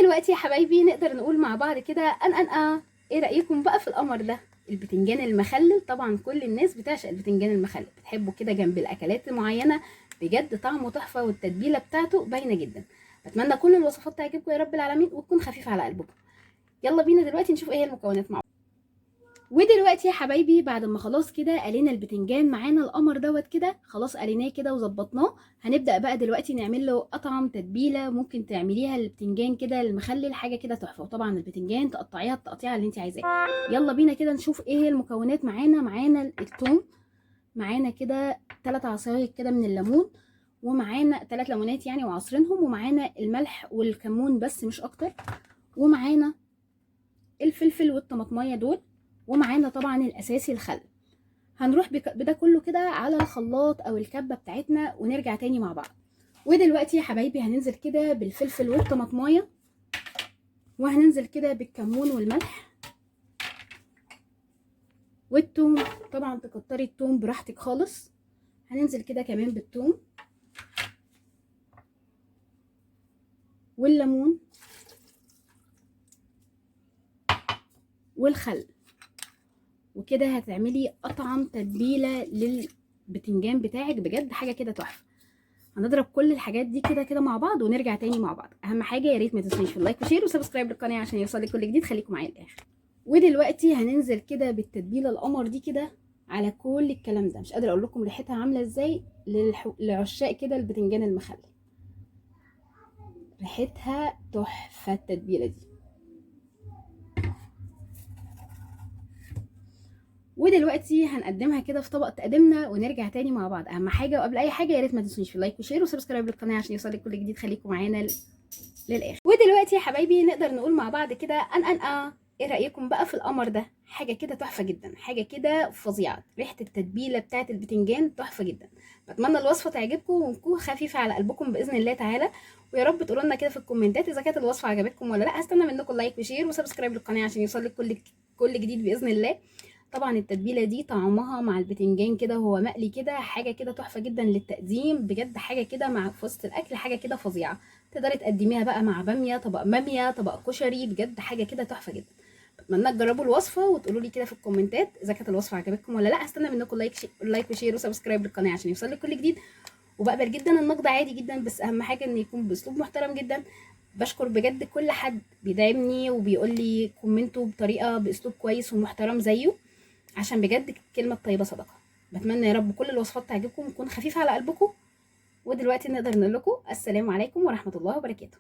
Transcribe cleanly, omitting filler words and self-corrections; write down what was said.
ودلوقتي يا حبايبي نقدر نقول مع بعض كده ان ان اه ايه رايكم بقى في القمر ده؟ البتنجان المخلل. طبعا كل الناس بتعشق البتنجان المخلل، بتحبه كده جنب الاكلات المعينة، بجد طعمه تحفة والتتبيله بتاعته باينة جدا. بتمنى كل الوصفات تعجبكم يا رب العالمين وتكون خفيفة على قلبكم. يلا بينا دلوقتي نشوف ايه هي المكونات مع بعض. ودلوقتي يا حبايبي بعد ما خلاص كده قلينا البتنجان معانا القمر دوت كده، خلاص قليناه كده وظبطناه، هنبدأ بقى دلوقتي نعمل له اطعم تتبيله ممكن تعمليها للبتنجان كده المخلل، حاجة كده تحفة. وطبعا البتنجان تقطعيها التقطيعه اللي انت عايزاها. يلا بينا كده نشوف ايه هي المكونات معانا. معانا الثوم، معانا كده 3 عصاير كده من الليمون، ومعانا 3 ليمونات يعني وعصرينهم، ومعانا الملح والكمون بس مش اكتر، ومعانا الفلفل والطماطميه دول، ومعانا طبعا الاساسي الخل. هنروح بده كله كده على الخلاط او الكبه بتاعتنا ونرجع تاني مع بعض. ودلوقتي يا حبايبي هننزل كده بالفلفل والطماطمايه، وهننزل كده بالكمون والملح والثوم. طبعا تكتري الثوم براحتك خالص. هننزل كده كمان بالثوم والليمون والخل، وكده هتعملي اطعم تتبيله للبتنجان بتاعك، بجد حاجة كده تحفة. هنضرب كل الحاجات دي كده كده مع بعض ونرجع تاني مع بعض. اهم حاجة يا ريت ما تنسونيش في ال like و share و subscribe للقناة عشان يوصلك كل جديد. خليكم معايا للاخر. ودلوقتي هننزل كده بالتتبيله القمر دي كده على كل الكلام ده، مش قادرة اقول لكم ريحتها عامله ازاي لعشاق كده البتنجان المخلل، ريحتها تحفة التتبيله دي. ودلوقتي هنقدمها كده في طبق تقديمنا ونرجع تاني مع بعض. اهم حاجة وقبل اي حاجة يا ريت ما تنسونيش في ال like و share و subscribe للقناة عشان يوصلك كل جديد. خليكم معانا للاخر. ودلوقتي يا حبايبي نقدر نقول مع بعض كده ان ان اه ايه رايكم بقى في القمر ده؟ حاجة كده تحفة جدا، حاجة كده فظيعة، ريحه التتبيله بتاعه البتنجان تحفة جدا. بتمنى الوصفة تعجبكم وتكون خفيفة على قلبكم باذن الله تعالى، ويا رب تقولوا لنا كده في الكومنتات اذا كانت الوصفة عجبتكم ولا لا. هستنى منكم like و share و subscribe للقناة عشان يوصلك كل جديد باذن الله. طبعا التتبيله دي طعمها مع البتنجان كده وهو مقلي كده حاجة كده تحفة جدا للتقديم، بجد حاجة كده مع في وسط الاكل حاجة كده فظيعة. تقدري تقدميها بقى مع باميه، طبق باميه، طبق كشري، بجد حاجة كده تحفة جدا. اتمنى تجربوا الوصفة وتقولوا لي كده في الكومنتات اذا كانت الوصفة عجبتكم ولا لا. هستنى منكم like و share و subscribe للقناة عشان يوصلك كل جديد. وبقبل جدا النقد عادي جدا، بس اهم حاجة ان يكون باسلوب محترم جدا. بشكر بجد كل حد بيدعمني وبيقول لي comment ه بطريقة باسلوب كويس ومحترم زيه، عشان بجد الكلمة الطيبة صدقه. بتمنى يا رب كل الوصفات تعجبكم وتكون خفيفة على قلبكم. ودلوقتي نقدر نقول لكم السلام عليكم ورحمة الله وبركاته.